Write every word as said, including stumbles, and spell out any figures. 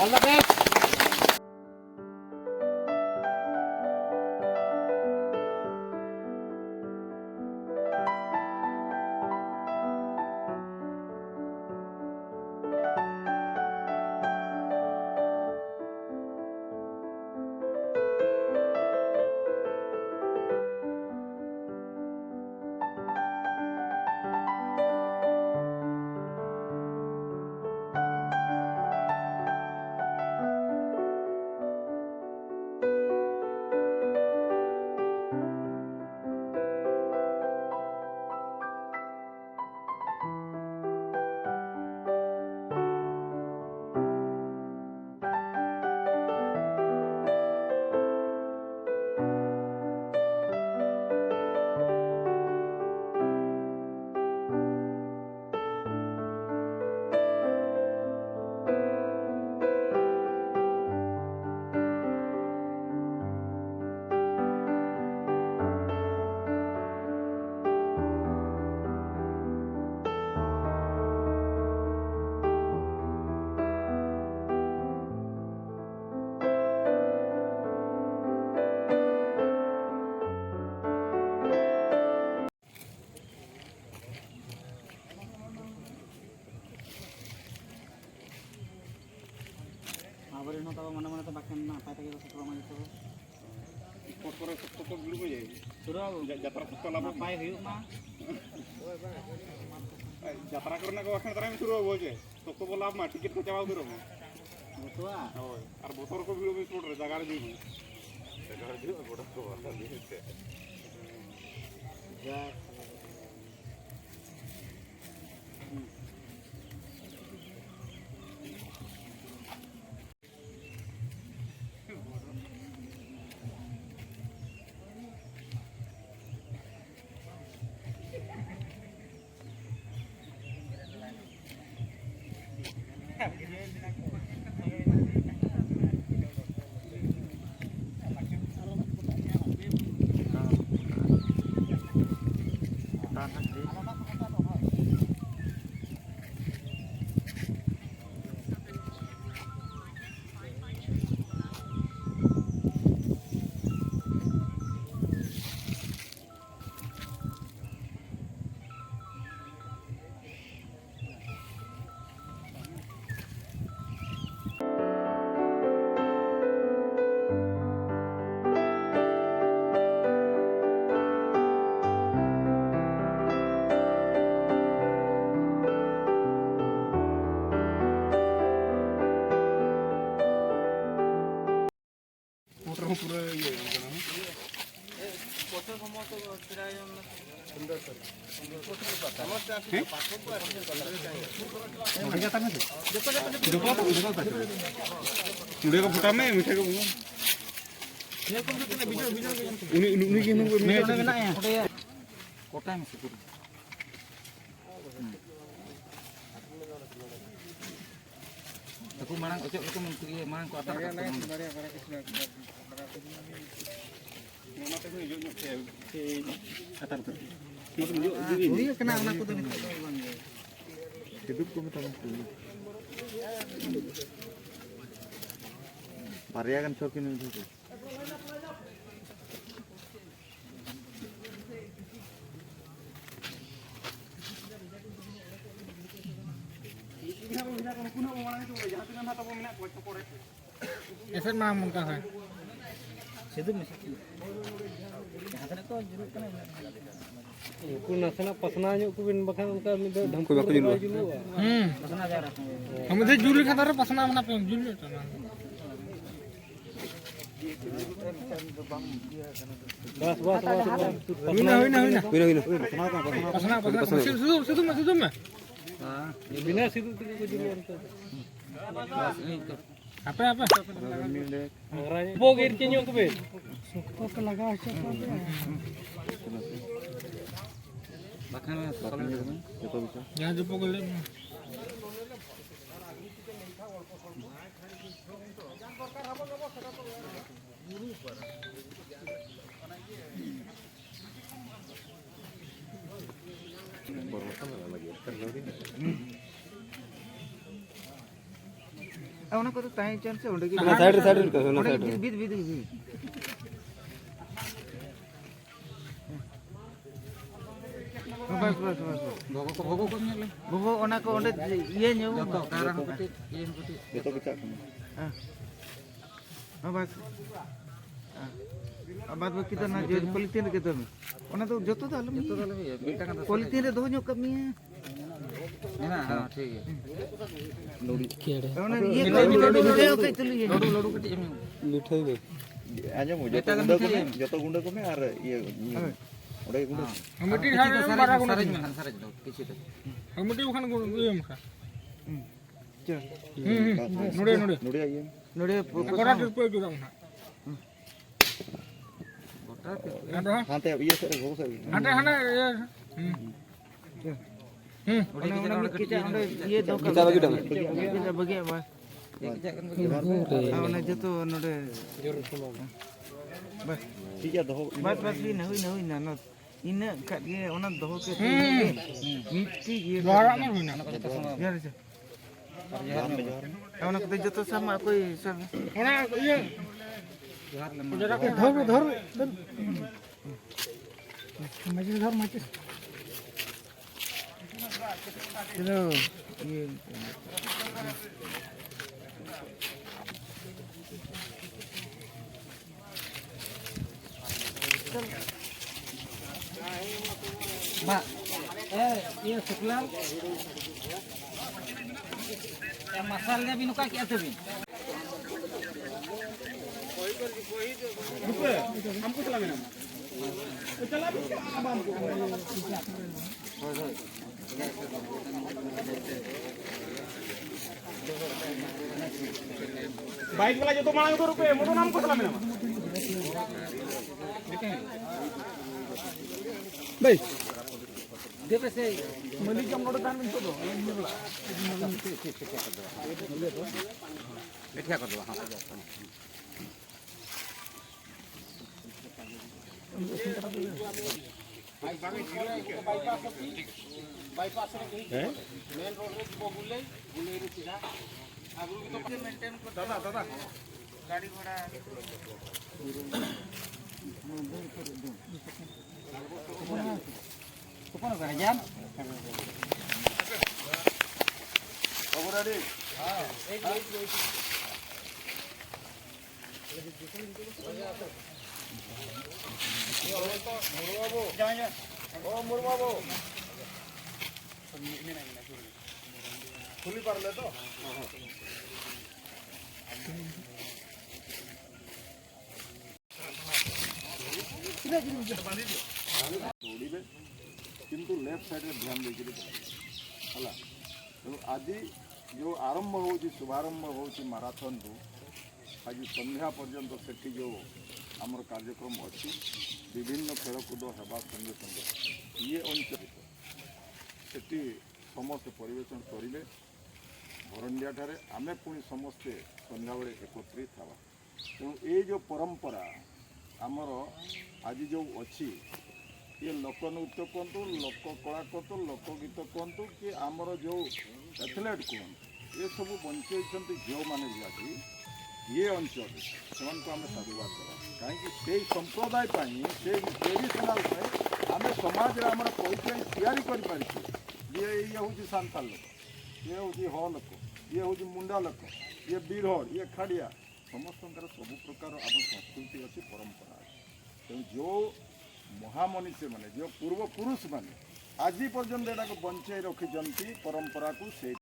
All the best. ᱟᱵᱚᱨᱮᱱ ᱦᱚᱸ ᱛᱟᱵᱚ ᱢᱚᱱᱮ ᱢᱚᱱᱮ ᱛᱮ ᱵᱟᱠᱷᱟᱱ ᱱᱟᱯᱟᱭ ᱛᱮᱜᱮ ᱠᱚ ᱥᱮᱴᱮᱨᱚᱜ ᱢᱟ ᱡᱚᱛᱚ ᱦᱚᱲ᱾ ᱯᱚᱨ ᱯᱚᱨᱮ ᱥᱚᱠᱛᱚ ᱠᱚ ᱵᱷᱤᱲ ᱠᱚ ᱡᱟᱭᱜᱟ᱾ ᱥᱩᱨᱟᱹᱣ ᱡᱟ-, ᱡᱟᱛᱨᱟ ᱥᱚᱠᱛᱚ ᱞᱟᱵᱷ᱾ ᱱᱟᱯᱟᱭ ᱦᱩᱭᱩᱜ ᱢᱟ᱾ ᱡᱟᱛᱨᱟ ᱠᱚᱨᱮᱱᱟᱜ ᱠᱚ ᱵᱟᱠᱷᱟᱱ ᱛᱟᱨᱟ ᱥᱩᱨᱟᱹᱣ ᱟᱵᱚ ᱡᱮ᱾ ᱥᱚᱠᱛᱚ ᱵᱚ ᱞᱟᱵᱷ ᱢᱟ, ᱴᱤᱠᱤᱴ ᱠᱚ ᱪᱟᱵᱟ ᱩᱛᱟᱹᱨᱚᱜ ᱢᱟ᱾ ᱡᱚᱛᱚᱣᱟᱜ᱾ ᱦᱳᱭ, ᱟᱨ ᱵᱚᱛᱚᱨ ᱠᱚ ᱵᱷᱤᱲᱚᱜ ᱢᱟ ᱥᱯᱚᱴ ᱨᱮ, ᱡᱟᱭᱜᱟ ᱨᱮ ᱡᱩᱭ ᱢᱟ᱾ ᱡᱟᱭᱜᱟ ᱨᱮ ᱡᱩᱭ ᱢᱟ, ᱜᱚᱰᱟ ᱠᱚ ᱵᱟᱝ ᱞᱟᱹᱭ ᱛᱮ᱾ ᱡᱟᱠ᱾ ᱯᱩᱨᱟᱹ ᱤᱭᱟᱹ ᱠᱟᱱᱟ᱾ ᱱᱚᱰᱮ ᱠᱚ ᱯᱷᱚᱴᱟ ᱢᱮ, ᱢᱤᱫᱴᱷᱮᱱ ᱠᱚ ᱩᱱᱤ, ᱩᱱᱤ, ᱩᱱᱤ ᱜᱮ ᱱᱩᱠᱩ ᱢᱮᱱᱟᱭᱟ᱾ ᱠᱚᱴᱟᱭ ᱢᱮᱥᱮ ᱯᱩᱨᱟᱹ᱾ ᱦᱩᱸ᱾ ᱱᱩᱠᱩ ᱢᱟᱲᱟᱝ ᱚᱪᱚᱜ ᱞᱮᱠᱚ ᱢᱮ, ᱩᱱᱠᱩ ᱤᱭᱟᱹ ᱢᱟᱲᱟᱝ ᱠᱚ ᱟᱛᱟᱨ ᱠᱟᱜ ᱠᱚᱣᱟ᱾ ᱦᱩᱭ ᱠᱟᱱᱟ ᱚᱱᱟ ᱠᱚᱫᱚ ᱱᱤᱛᱚᱜ ᱫᱚ ᱵᱟᱝ ᱜᱮ᱾ ᱥᱤᱫᱩᱯ ᱠᱚ ᱢᱮᱛᱟᱜ ᱠᱟᱱᱟ᱾ ᱵᱟᱨᱭᱟ ᱜᱟᱱ ᱪᱷᱚᱠ ᱠᱤᱱ ᱩᱰᱩᱠᱟ᱾ ᱮᱥᱮᱫ ᱢᱟᱲᱟᱝ ᱚᱱᱠᱟ ᱦᱳᱭ᱾ ᱥᱤᱫᱩ ᱢᱮᱥᱮ᱾ ᱡᱟᱦᱟᱸ ᱛᱤᱱᱟᱹᱜ ᱠᱚ ᱡᱩᱞᱩᱜ ᱠᱟᱱᱟ, ᱤᱱᱟᱹᱜ ᱜᱮ᱾ ᱩᱱᱠᱩ ᱱᱟᱥᱮᱱᱟᱜ ᱯᱟᱥᱱᱟᱣ ᱧᱚᱜ ᱠᱚᱵᱤᱱ, ᱵᱟᱠᱷᱟᱱ ᱚᱱᱠᱟ ᱢᱤᱫ ᱫᱷᱟᱣ ᱩᱱᱠᱩ ᱵᱟᱠᱚ ᱰᱷᱟᱢᱯᱩᱨ ᱡᱩᱞᱩᱜᱼᱟ᱾ ᱵᱟᱭ ᱡᱩᱞᱩᱜᱼᱟ᱾ ᱦᱩᱸ᱾ ᱯᱟᱥᱱᱟᱣ ᱡᱟᱣᱨᱟ ᱠᱚ᱾ ᱢᱤᱫ ᱫᱷᱟᱣ ᱡᱩᱞ ᱞᱮᱠᱷᱟᱱ ᱫᱚ ᱟᱨᱚ ᱯᱟᱥᱱᱟᱣ ᱢᱮᱱᱟᱜ ᱯᱮ, ᱡᱩᱞ ᱧᱚᱜ ᱛᱟᱢᱟ᱾ ᱵᱟᱥ, ᱵᱟᱥ, ᱵᱟᱥ, ᱵᱟᱥ᱾ ᱦᱩᱭᱱᱟ, ᱦᱩᱭᱱᱟ, ᱦᱩᱭᱱᱟ᱾ ᱦᱩᱭᱱᱟ, ᱦᱩᱭᱱᱟ᱾ ᱯᱟᱥᱱᱟᱣ, ᱯᱟᱥᱱᱟᱣ, ᱯᱟᱥᱱᱟᱣ᱾ ᱥᱤᱫᱩ, ᱥᱤᱫᱩ, ᱥᱤᱫᱩ ᱢᱮ, ᱥᱤᱫᱩ ᱢᱮ᱾ ᱵᱤᱱᱟᱹ ᱥᱤᱫᱩ ᱛᱮᱜᱮ ᱠᱚ ᱡᱩᱞᱩᱜᱼᱟ ᱱᱤᱛᱚᱜ ᱫᱚ᱾ ᱦᱟᱯᱮ, ᱦᱟᱯᱮ᱾ ᱟᱸᱜᱽᱨᱟ ᱵᱚ ᱜᱮᱨ ᱪᱮ ᱧᱚᱜ ᱠᱚᱵᱮ᱾ ᱥᱚᱠᱛᱚ ᱯᱮ ᱞᱟᱜᱟᱣ ᱦᱚᱪᱚ ᱠᱚᱣᱟ ᱯᱮ᱾ ᱵᱟᱠᱷᱟᱱ ᱡᱟᱦᱟᱸ ᱡᱚᱯᱚ ᱠᱚ ᱞᱟᱹᱭ ᱢᱮ᱾ ᱟᱨ ᱚᱱᱟ ᱠᱚᱫᱚ ᱛᱟᱦᱮᱸ ᱦᱚᱪᱚᱣᱟᱱ ᱥᱮ, ᱚᱸᱰᱮ ᱜᱮ ᱚᱱᱟ ᱥᱟᱭᱤᱰ ᱨᱮ, ᱥᱟᱭᱤᱰ ᱨᱮ ᱞᱮᱠᱟ, ᱚᱱᱟ ᱚᱸᱰᱮ ᱥᱟᱭᱤᱰ ᱜᱮ ᱨᱮ᱾ ᱵᱤᱫ, ᱵᱤᱫ, ᱵᱤᱫ, ᱵᱤᱫ᱾ ᱵᱟᱥ, ᱵᱟᱥ, ᱵᱟᱥ, ᱵᱟᱥ᱾ ᱜᱚᱜᱚ ᱠᱚ, ᱜᱚᱜᱚ ᱠᱚ ᱧᱮᱞ ᱞᱮ᱾ ᱜᱚᱜᱚ, ᱚᱱᱟ ᱠᱚ ᱚᱸᱰᱮ ᱤᱭᱟᱹ ᱧᱚᱜ᱾ ᱡᱚᱛᱚ ᱠᱟᱭᱨᱟ ᱦᱚᱸ ᱠᱟᱹᱴᱤᱡ, ᱤᱭᱟᱹ ᱦᱚᱸ ᱠᱟᱹᱴᱤᱡ᱾ ᱡᱚᱛᱚ ᱜᱮ ᱪᱟᱜ ᱠᱟᱱᱟ᱾ ᱦᱮᱸ᱾ ᱦᱮᱸ, ᱵᱟᱥ᱾ ᱦᱮᱸ᱾ ᱟᱨ ᱵᱟᱫ ᱵᱟᱹᱠᱤ ᱫᱚ ᱚᱱᱟ ᱡᱚ-, ᱯᱚᱞᱤᱛᱷᱤᱱ ᱨᱮᱜᱮ ᱫᱚᱦᱚᱭ ᱢᱮ᱾ ᱚᱱᱟ ᱫᱚ ᱡᱚᱛᱚ ᱫᱚ ᱟᱞᱚᱢ ᱡᱚᱛᱚ ᱫᱚ ᱤᱭᱟᱹᱭᱟ᱾ ᱟᱞᱚᱢ ᱤᱭᱟᱹᱭᱟ, ᱢᱤᱫᱴᱟᱝ ᱠᱟᱛᱷᱟ ᱯᱚᱞᱤᱛᱷᱤᱱ ᱨᱮ ᱫᱚᱦᱚ ᱧᱚᱜ ᱠᱟᱜ ᱢᱮ᱾ ᱢᱮᱱᱟᱜᱼᱟ, ᱦᱮᱸ, ᱴᱷᱤᱠ ᱜᱮᱭᱟ᱾ ᱚᱱᱟ ᱤᱭᱟᱹ ᱠᱚ ᱞᱟᱹᱰᱩ, ᱞᱟᱹᱰᱩ, ᱞᱟᱹᱰᱩ, ᱞᱟᱹᱰᱩ, ᱞᱟᱹᱰᱩ ᱠᱟᱹᱴᱤᱡ ᱮᱢ ᱧᱩ᱾ ᱞᱟᱹᱰᱩ, ᱞᱟᱹᱰᱩ ᱠᱟᱹᱴᱤᱡ ᱮᱢ ᱧᱩ᱾ ᱢᱤᱴᱷᱟᱹᱭ ᱜᱮ᱾ ᱟᱸᱡᱚᱢ ᱢᱮ, ᱡᱚᱛᱚ ᱢᱤᱫᱴᱟᱝ ᱜᱩᱸᱰᱟᱹ ᱠᱚ ᱢᱤᱫᱴᱷᱮᱱ ᱢᱮ, ᱮᱢ᱾ ᱡᱚᱛᱚ ᱜᱩᱸᱰᱟᱹ ᱠᱚ ᱢᱮ ᱟᱨ ᱤᱭᱟᱹ, ᱤᱭᱟᱹ, ᱦᱳᱭ᱾ ᱚᱸᱰᱮ ᱜᱮ ᱜᱩᱸᱰᱟᱹ᱾ ᱦᱮᱸ᱾ ᱢᱤᱫᱴᱤᱡ ᱦᱟᱸᱜ ᱮᱢ, ᱵᱟᱨᱟ ᱜᱩᱸᱰᱟᱹ ᱥᱟᱨᱮᱡ ᱢᱮ, ᱢᱮ᱾ ᱦᱟᱸᱜ ᱥᱟᱨᱮᱡ ᱫᱚ, ᱠᱤᱪᱷᱩ ᱫᱚ᱾ ᱦᱮᱸ, ᱢᱤᱫᱴᱤᱡ ᱵᱟᱠᱷᱟᱱ ᱜᱩ-, ᱤᱭᱟᱹ ᱮᱢ ᱠᱷᱟᱱ᱾ ᱦᱩᱸ᱾ ᱦᱩᱸ, ᱦᱩᱸ᱾ ᱵᱟᱥ, ᱵᱟᱥ᱾ ᱱᱚᱰᱮ, ᱱᱚᱰᱮ᱾ ᱱᱚᱰᱮ ᱤᱭᱟᱹ᱾ ᱱᱚᱰᱮ ᱯᱚ-, ᱜᱚᱰᱟ ᱯᱚᱥᱟᱢ᱾ ᱴᱷᱤᱠ ᱯᱮ ᱡᱩᱫᱟ ᱚᱱᱟ᱾ ᱦᱩᱸ᱾ ᱟᱫᱚ ᱦᱟᱸᱜ ᱦᱟᱱᱛᱮ ᱤᱭᱟᱹ ᱥᱮᱫ ᱨᱮ, ᱜᱚᱜᱚ ᱥᱮᱫ ᱨᱮ᱾ ᱦᱟᱸᱰᱮ, ᱦᱟᱸᱰᱮ ᱤᱭᱟᱹ᱾ ᱦᱩᱸ᱾ ᱦᱩᱸ᱾ ᱚᱱᱮ ᱚᱱᱟ ᱢᱤᱫ ᱠᱮᱪᱟᱜ ᱚᱸᱰᱮ ᱤᱭᱟᱹ ᱫᱚᱦᱚ ᱠᱟᱜ ᱠᱮᱪᱟᱜ ᱵᱟᱹᱜᱤ ᱦᱚᱴᱚ ᱢᱮ᱾ ᱠᱮᱪᱟᱜ ᱵᱟᱹᱜᱤᱭᱟᱜ ᱢᱮ᱾ ᱟᱨ ᱚᱱᱮ ᱡᱚᱛᱚ ᱱᱚᱰᱮ᱾ ᱵᱟᱥ᱾ ᱴᱷᱤᱠ ᱜᱮᱭᱟ, ᱫᱚᱦᱚ᱾ ᱵᱟᱥ, ᱵᱟᱥ, ᱦᱩᱭᱱᱟ, ᱦᱩᱭᱱᱟ, ᱦᱩᱭᱱᱟ᱾ ᱚᱱᱟ ᱤᱱᱟᱹᱜ ᱠᱷᱟᱡ ᱜᱮ, ᱚᱱᱟ ᱫᱚᱦᱚ ᱠᱮᱫ ᱦᱩᱸ᱾ ᱢᱤᱫᱴᱤᱡ ᱤᱭᱟᱹ ᱡᱚᱦᱟᱨᱟᱜ ᱢᱟ ᱦᱩᱭᱱᱟ᱾ ᱡᱚᱦᱟᱨ, ᱡᱚᱦᱟᱨ᱾ ᱡᱚᱦᱟᱨ ᱢᱮ, ᱡᱚᱦᱟᱨ ᱢᱮ᱾ ᱚᱱᱟ ᱠᱚᱫᱚ ᱡᱚᱛᱚ ᱥᱟᱵ ᱢᱟ, ᱚᱠᱚᱭ ᱥᱟᱵ? ᱚᱱᱟ ᱤᱭᱟᱹ᱾ ᱫᱷᱚᱨ ᱢᱮ, ᱫᱷᱚᱨ ᱢᱮ᱾ ᱢᱟᱹᱪᱤᱥ ᱫᱷᱚᱨ, ᱢᱟᱹᱪᱤᱥ᱾ ᱪᱚᱞᱚ, ᱤᱭᱟᱹ᱾ ᱢᱟ, ᱮ, ᱤᱭᱟᱹ, ᱥᱩᱠᱞᱟ᱾ ᱮ, ᱢᱟᱨᱥᱟᱞ ᱨᱮ ᱵᱤᱱ ᱚᱠᱟ ᱠᱮᱜᱼᱟ ᱛᱟᱹᱵᱤᱱ? ᱵᱟᱭᱤᱠ ᱵᱟᱞᱟ ᱡᱚᱛᱚ ᱢᱟᱲᱟᱝ ᱩᱛᱟᱹᱨᱚᱜ ᱯᱮ, ᱢᱚᱫᱚᱱ ᱟᱢ ᱠᱚ ᱥᱟᱞᱟᱜ ᱢᱮᱱᱟᱢᱟ᱾ ᱵᱷᱟᱭ, ᱫᱮᱵᱮ ᱥᱮ ᱢᱟᱹᱞᱤᱠ ᱟᱢ ᱱᱚᱰᱮ ᱛᱟᱦᱮᱱ ᱢᱮ ᱱᱤᱛᱚᱜ ᱫᱚ, ᱟᱞᱚᱢ ᱧᱤᱨ ᱵᱟᱲᱟᱜᱼᱟ᱾ ᱯᱤᱴᱷᱟ ᱠᱚ ᱫᱚ, ᱦᱚᱸ᱾ ᱫᱟᱫᱟ, ᱫᱟᱫᱟ᱾ ᱵᱟᱹᱵᱩ ᱨᱮᱰᱤ? ᱦᱮᱸ᱾ ᱚ, ᱢᱩᱨᱢᱩ ᱵᱟᱹᱵᱩ᱾ ᱚ, ᱢᱩᱨᱢᱩ ᱵᱟᱹᱵᱩ᱾ ᱠᱩᱞᱤ ᱯᱟᱨᱚᱢ ᱞᱮ ᱛᱚ? ଦୌଡ଼ିବେ, କିନ୍ତୁ ଲେଫ୍ଟ ସାଇଡ୍ରେ ଧ୍ୟାନ ଦେଇକିରି ଦୌଡ଼ିବେ, ହେଲା। ତେଣୁ ଆଜି ଯେଉଁ ଆରମ୍ଭ ହେଉଛି, ଶୁଭାରମ୍ଭ ହେଉଛି ମାରାଥନ୍‌ରୁ, ଆଜି ସନ୍ଧ୍ୟା ପର୍ଯ୍ୟନ୍ତ ସେଠି ଯେଉଁ ଆମର କାର୍ଯ୍ୟକ୍ରମ ଅଛି, ବିଭିନ୍ନ ଖେଳକୁଦ ହେବା ସଙ୍ଗେ ସଙ୍ଗେ ଇଏ ଅଞ୍ଚଳିତ ସେଠି ସମସ୍ତେ ପରିବେଷଣ କରିବେ। ଭରଣ୍ଡିଆଠାରେ ଆମେ ପୁଣି ସମସ୍ତେ ସନ୍ଧ୍ୟାବେଳେ ଏକତ୍ରିତ ହେବା। ତେଣୁ ଏଇ ଯେଉଁ ପରମ୍ପରା ଆମର ଆଜି ଯେଉଁ ଅଛି, ଇଏ ଲୋକନୃତ୍ୟ କୁହନ୍ତୁ, ଲୋକ କଳା କୁହନ୍ତୁ, ଲୋକଗୀତ କୁହନ୍ତୁ, କି ଆମର ଯେଉଁ ଆଥଲେଟ୍ କୁହନ୍ତୁ, ଏସବୁ ବଞ୍ଚେଇଛନ୍ତି ଝିଅମାନେ ବି ଆଜି ଇଏ ଅଞ୍ଚଳରେ। ସେମାନଙ୍କୁ ଆମେ ସାଧୁବାଦ ଦେବା, କାହିଁକି ସେଇ ସମ୍ପ୍ରଦାୟ ପାଇଁ, ସେଇ ଟ୍ରେଡିସନାଲ୍ ପାଇଁ ଆମେ ସମାଜରେ ଆମର ପରିଚୟ ତିଆରି କରିପାରିଛୁ। ଇଏ ଇଏ ହେଉଛି ସାନ୍ତାଳ ଲୋକ, ଇଏ ହେଉଛି ହ ଲୋକ, ଇଏ ହେଉଛି ମୁଣ୍ଡା ଲୋକ, ଇଏ ବିରହଡ଼, ଇଏ ଖାଡ଼ିଆ, ସମସ୍ତଙ୍କର ସବୁ ପ୍ରକାର ଆମ ସଂସ୍କୃତି ଅଛି, ପରମ୍ପରା ଅଛି। ତେଣୁ ଯେଉଁ ମହାମନୁଷ୍ୟମାନେ, ଯେଉଁ ପୂର୍ବପୁରୁଷମାନେ ଆଜି ପର୍ଯ୍ୟନ୍ତ ଏଟାକୁ ବଞ୍ଚେଇ ରଖିଛନ୍ତି ପରମ୍ପରାକୁ, ସେଇ